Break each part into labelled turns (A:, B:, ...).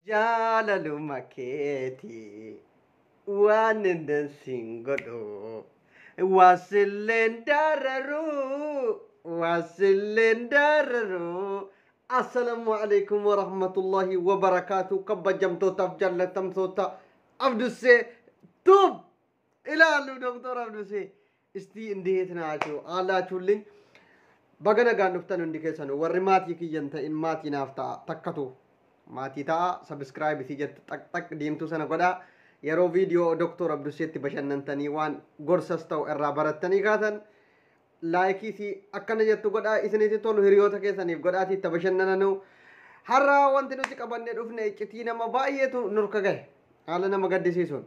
A: Jaalaluma keeti waan inni siin godhu wasilleen dararu, wasilleen dararu. Assalaamu alaikum warahmatullahi wabarakaatu. Kabajamtootaaf jaallatamtoota Abdussee Tube ilaalu, Doktor Abdussee እስቲ እንዴት ናችሁ አላችሁልኝ? Baga nagaan dhuftan hundi keessanuu. Warri maatii kiyyan ta'in maatii naaf ta'a, takkatu maatii ta'a, subscribe isii jettu xaq diimtuu sana godhaa. Yeroo viidiyoo Doktor Abduseetti bashannantanii waan gorsas ta'u irraa barattanii kaatan, like isii akkana jettu godhaa, isinitti tolu hiriyoota keessaniif godhaatii itti bashannananuu. Har'a wanti nuti qabannee dhufne iccitii nama baay'eetu nurka gahe, haala nama gaddisiisuun.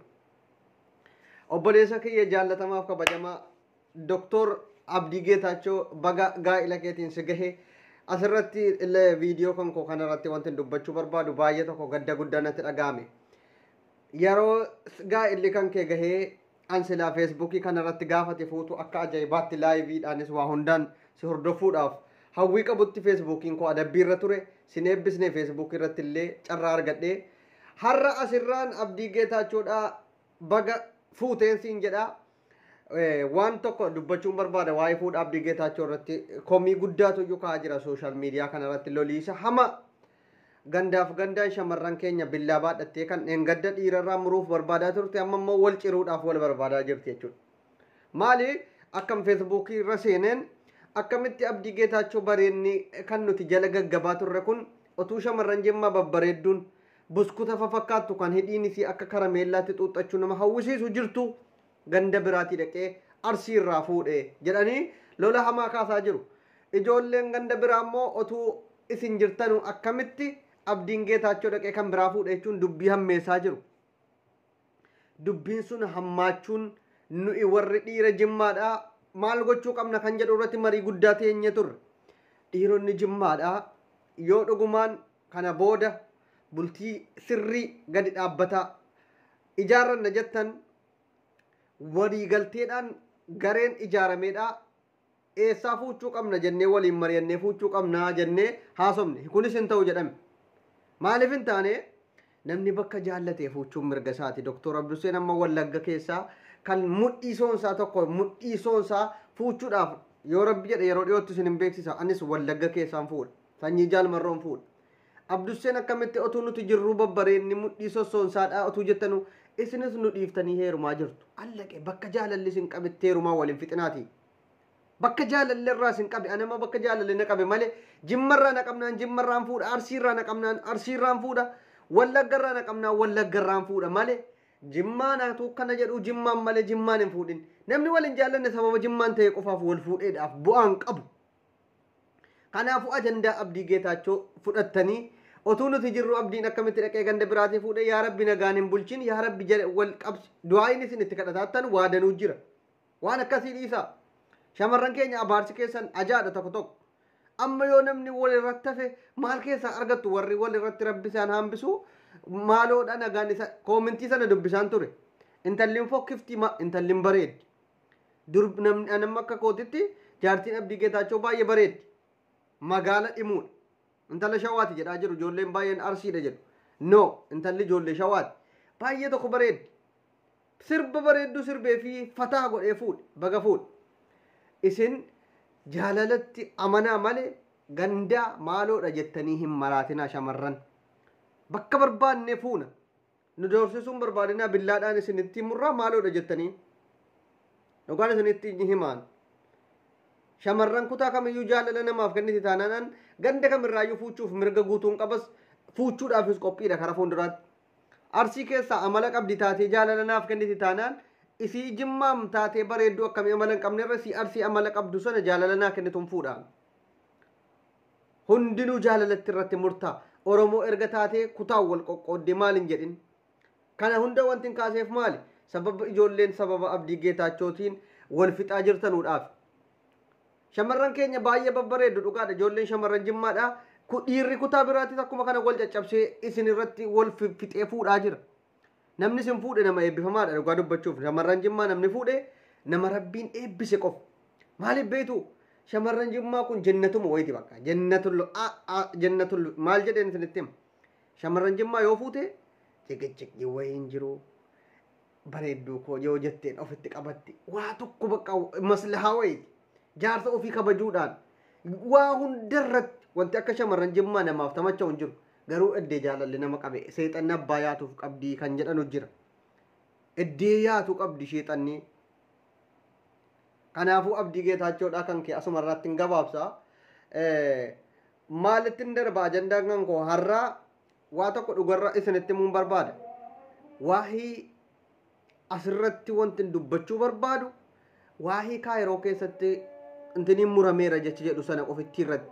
A: Obboleessa kiyya jaallatamaaf kabajamaa Doktor Abdii Geetaachoo, baga gaa'ila keetiin si gahe. Asirratti illee viidiyoo kan koo kanarratti wanti dubbachuu barbaadu baay'ee tokko gadda guddaa natti dhaga'ame. Yeroo gaa'illi kan kee gahee, an silaa Feesbuukii kanarratti gaafate fuutu akka ajaa'ibaatti liveiidhaanis waa hundaan si hordofuudhaaf hawwii qabutti Feesbuukiin koo adabbiirra ture, sin eebbisne Feesbuukii irratti illee carraa argadhee. Har'a asirraan Abdii Geetaachoodhaa baga fuuteen siin jedhaa. Waan tokko dubbachuun barbaada waa'ee fuudha Abdii Geetaachoo irratti. Komii guddaatu iyyuu ka'aa jira social media kanarratti, loliisa hama gandaaf gandaan shamarran keenya billaa baadhattee kan dheengadda dhiirarraa muruuf barbaadaa turte, amma immoo wal ciruudhaaf wal barbaadaa jirti jechuudha. Maali, akkam Feesbuukii irra seeneen akkamitti Abdii Geetaachoo bareenni kan nuti jala gaggabaa turre kun otuu shamarran Jimmaa babbareedduun buskuta fafakkaattu kan hidhiin isii akka karameellaatti xuuxxachuu nama hawwisiisu jirtu ganda biraatii dhaqee Arsii irraa fuudhe jedhanii lola hamaa kaasaa jiru. Ijoolleen ganda biraa immoo otuu isin jirtanu akkamitti Abdiin Geetaachoo dhaqee kan biraa fuudhe jechuun dubbii hammeessaa jiru. Dubbiin sun hammaachuun nuyi warri dhiira Jimmaadhaa maal gochuu qabna kan jedhu irratti marii guddaa teenye turre. Dhiironni Jimmaadhaa yoo dhugumaan kana booda bultii sirrii gadi dhaabbataa ijaarranna jettan, waliigalteedhaan gareen ijaarameedha. Eessaa fuuchuu qabna jennee waliin mari'annee fuuchuu qabnaa jennee haasofne. Kunis hin ta'u jedhame. Maaliif hin taane? Namni bakka jaallatee fuuchuun mirga isaati. Doktor Abduseen amma Wallagga keessaa kan mudhii soonsaa tokko mudhii soonsaa fuuchuudhaaf, yoo Rabbi jedhe yeroo dhiyootti isin hin beeksisa. Anis Wallagga keessaan fuudha. Sanyii Jaalmarroon fuudha. Abdusseen akkamitti otuu nuti jirruu babbareenni mudhii sossoonsaadhaa otuu jettanu isinis nu dhiiftanii heerumaa jirtu? Allaqe, bakka jaalalli isin qabetti heerumaa waliin fixinaati. Bakka jaalalli irraa isin qabe, anama bakka jaalalli na qabe malee, Jimmarraa na qabnaan Jimmarraan fuudha, Arsiirraa na qabnaan Arsiirraan fuudha, Wallaggarraa na qabnaan Wallaggarraan fuudha malee, Jimmaan haa kana jedhu Jimmaan malee Jimmaan hin fuudhin. Namni wal hin jaallanne sababa Jimmaan ta'e qofaaf wal fuudheedhaaf bu'aan qabu. Kanaafuu ajandaa Abdii Geetaachoo fudhattanii otuu nuti jirru Abdiin akkamitti dhaqee ganda biraatii fuudhe, yaa Rabbi nagaan hin bulchin, yaa Rabbi jedhe wal qabsi, du'aayin isin itti kadhataattan waadanuu jira. Waan akkasii dhiisaa. Shamarran keenya abaarsi keessan ajaadha tokko tokko. Amma yoo namni wal irratti hafe maal keessaa argattu? Warri wal irratti Rabbi isaan hambisu, maaloodha nagaan isa commentii sana dubbisaan ture. Intalliin fokkifti, intalliin bareeddi. Dur namni anamma akka kootitti jaartiin Abdii Geetaachoo baay'ee bareeddi. Magaala dhimuudha. Intala Shawaati jedhaa jiru, ijoolleen baay'een Arsiidha jedhu. No, intalli ijoollee Shawaati. Baay'ee tokko bareeddi. Sirba bareedduu sirbee fi fataa godhee fuudhe, baga fuudhe. Isin jaalalatti amanaa malee gandaa maaloodha jettanii hin maraatinaa shamarran. Bakka barbaanne fuuna. Nu doorsisuun barbaadinaa, billaadhaan isinitti murraa maaloodha jettanii. Dhugaan isinitti himaan. Shamarran kutaa kamiyyuu jaalala namaaf kenniti taanaan ganda kamirraayyuu fuuchuuf mirga guutuun qabas, fuuchuudhaafis qophiidha karaa fuulduraatti. Arsii keessaa amala qabdi taatee jaalala naaf kenniti taanaan, isii Jimmaam taatee bareedduu akkamii amala hin qabnerra isii Arsii amala qabdu sana jaalala naa kennituun fuudhaan. Hundinuu jaalalatti irratti murtaa. Oromoo erga taatee kutaan wal qoqqooddee maal hin jedhin. Kana hunda wanti hin kaaseef maali? Sababa ijoolleen sababa Abdii Geetaachootiin wal fixaa jirtanuudhaaf. Shamarran keenya baay'ee babbareeddu, dhugaadha. Ijoolleen shamarran Jimmaadha. Dhiirri kutaa biraattis akkuma kana wal caccabsee isin irratti wal fixee fuudhaa jira. Namni isin fuudhe nama eebbifamaadha dhugaa dubbachuuf. Shamarran Jimmaa namni fuudhe nama Rabbiin eebbise qofa. Maaliif beektu? Shamarran Jimmaa kun jennatuma wayiiti bakka. Jennatul jennatul maal jedheen isinitti hima? Shamarran Jimmaa yoo fuute ciqiciqi wayii hin jiru. Bareedduu koo yoo jetteen ofitti qabatti. Waa tokko bakka maslahaa wayiiti. Jaarsa ofii kabajuudhaan waa hundarratti wanti akka shamarran Jimmaa namaaf tamacha'u hin jiru. Garuu eddee jaalalli nama qabe seexanni abbaa yaatuuf qabdii kan jedhanu jira. Eddee yaatu qabdi sheexanni. Kanaafuu Abdii Geetaachoodhaa kan kee asuma irratti hin gabaabsa. Maalitti hin darba ajandaan kan koo har'aa waa tokko dhugarra isinitti himuun barbaada. Waahii asirratti wanti dubbachuu barbaadu waahii Kaayiroo keessatti intiniin murameera jechi jedhu sana ofitti irratti.